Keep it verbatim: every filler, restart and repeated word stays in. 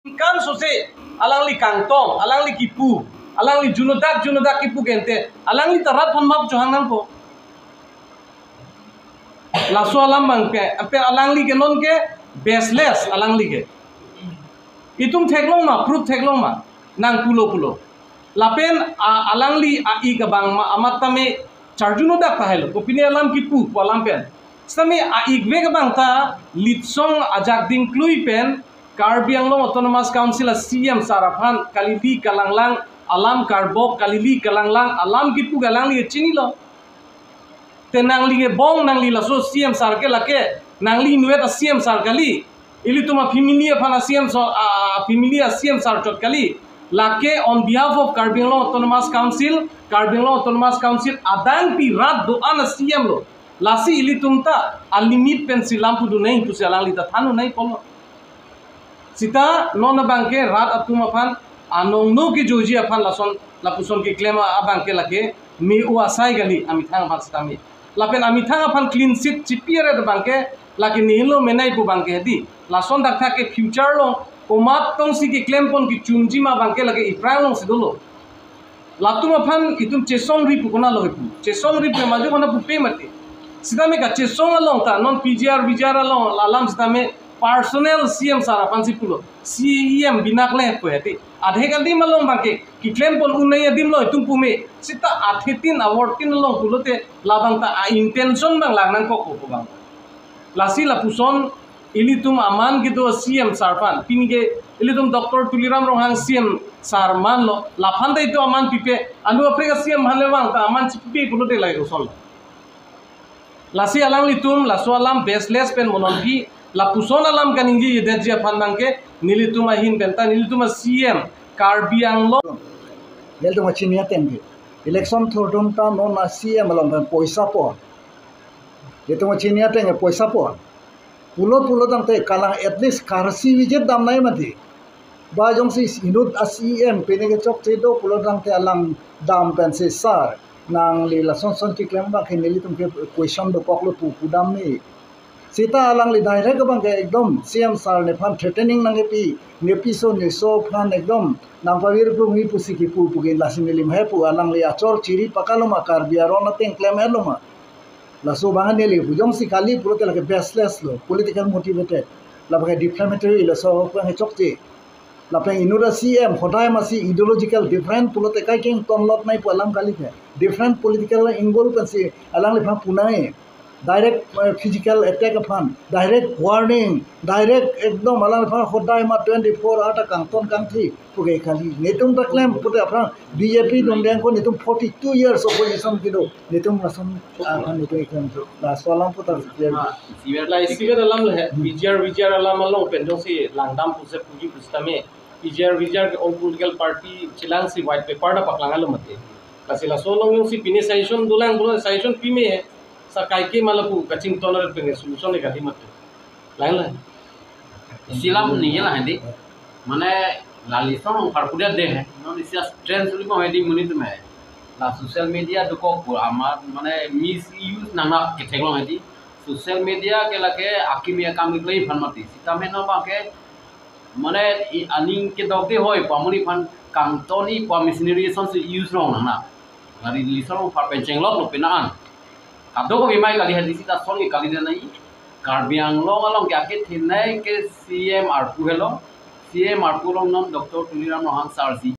Kan sose alangli kangtong, alangli kipu, alangli junodak junodak kipu gente, alangli ta rat aphan map chohang nangpo. Laso alam abang ke, ape alangli ke non ke baseless alangli ke. Itum theklong ma, proof theklong ma, nang pulo pulo. Lapen a, alangli a-ik abang ma, amat tame charjunodak tahai lo, kopine alam kipu pu alam pen. Sitame a-ik vek abang ta Litsong ajak dingklui pen Karbi Anglong Autonomous Council a-C M sir aphan kalili kalanglang alam karbok, kalili kalanglang alam kipu ke alangli chinilo. Te nangli ke bong, nangli laso C M sir ke lake, nangli inutvet a-C M sir kali. Ilitum a-family aphan a-C M so, a, a-family a-C M sir chot kali. Lake on behalf of Karbi Anglong Autonomous Council, Karbi Anglong Autonomous Council adang pi rat do-an a-C M lo. Lasi ilitum ta a-limit pensi lam pudun nai pusi alangli ta than-un nai pulo. Sita non abang ke rat atum aphan anong no kejoji aphan lason lapuson keklem abang ke lake me-o asai kali amethang aphan sitame. Lapen amethang aphan clean sheet chipi aret abang ke lake nihilo menei pu abang ke hedi. Lason dakthak ke future lo komat tongsi keklem pon kechunji ma abang ke lake iphrang alongsi dolo. Latum aphan itum chesongri pu konat lo hepu. Chesongri pu maju kona pupe mati. Sitame kachesong along ta non P G R V G R along alam sitame personal C M sir aphansi pulo. C E M binak le pu hedi. Adhe adim along abang ke keklem pon un nai adim lo itum pume. Sita athetin avortin along pulote labang ta a-intention abang lang nangkok pu abang. Lasi lapuson ilitum aman kedo C M sir aphan, pini ke ilitum Doctor Tuliram Ronghang C M sir manlo, laphan ta itum aman pipe, anu aphrang C M aphan le vang ta aman chipipe pulote lake kosonlo. Lasi alanglitum laso alam baseless pen mononpi, lapuson alam kaningje yedetji aphan abang ke nelitum ahin pen ta nelitum a-C M Karbi Anglong. Nelitum kachini ateng ke election thurdun ta non a-C M along pen poisa pon. Nelitum kachini ateng ke poisa pon. Pulo pulo tangte kalang at least karsi visit dam nai mati. Ba jongsi inut a-C M pine ke chokche do pulo tangte alang dam pensi sir, nangli lason son keklem abang ke nelitum ke question dokoklo pu pudam ni. Sita alangli direct abang ke ekdom C M sir nephan threatening nangkepi, nepiso neso aphan ekdom nangpavir pumi pusi kipu pu ke lasi neli mahe pu alangli achor chiri pakalo ma Karbi aron ateng klem helo ma. Laso abang neli pu jongsi kali pulote lake baseless lo, political motivated. Lapen ke defamatory laso abang ke chokche. Lapen inut a-C M hodai masi ideological different pulote kaikeng tonlot nai pu alam kali ke. Different political angle pensi alangliphan pu nai. Direct, eh, physical attack aphan, direct warning, direct ekdom alangliphan hodai ma twenty-four hour ta kangton kangthi pu ke kali. Netum ta klem pute aphrang B J P dundeng ko netum forty-two years opposition kedo. Netum lason aphan netum klem. Laso alam putar clear. Ah, isivet, isivet alam le he. Hmm. V G R, V G R alam along pen jongsi langdam pusi puji pusitame. V G R, V G R ke all political party chelangsi white paper ta paklang alo mati. Lasi laso along jongsi pine suggestion dolang pulo suggestion pime he. Sa kaike ma lapu kachington aret pen solution le kali mati. Lain lain. Isi alam ningje la hedi. Mane la Litsong Rongphar pudet de he. Non isi a-trend suli mo hedi monit me. La social media dokok pu amat mane misuse nangnak ketheklong hedi. Social media ke lake akimi akam keklem aphan mati. Sitame non abang ke mane i aning kedok de hoi pu amonit aphan kangton i pu a-machinery asonsi use rong nang na. Gari Litsong Rongphar pen chenglok lo pina an. Kadokave mai kali hedi sita son ke kali de nai. Karbi Anglong along ke akethenei ke C M arpu helo. C M arpu along non Doctor Tuliram Ronghang sir si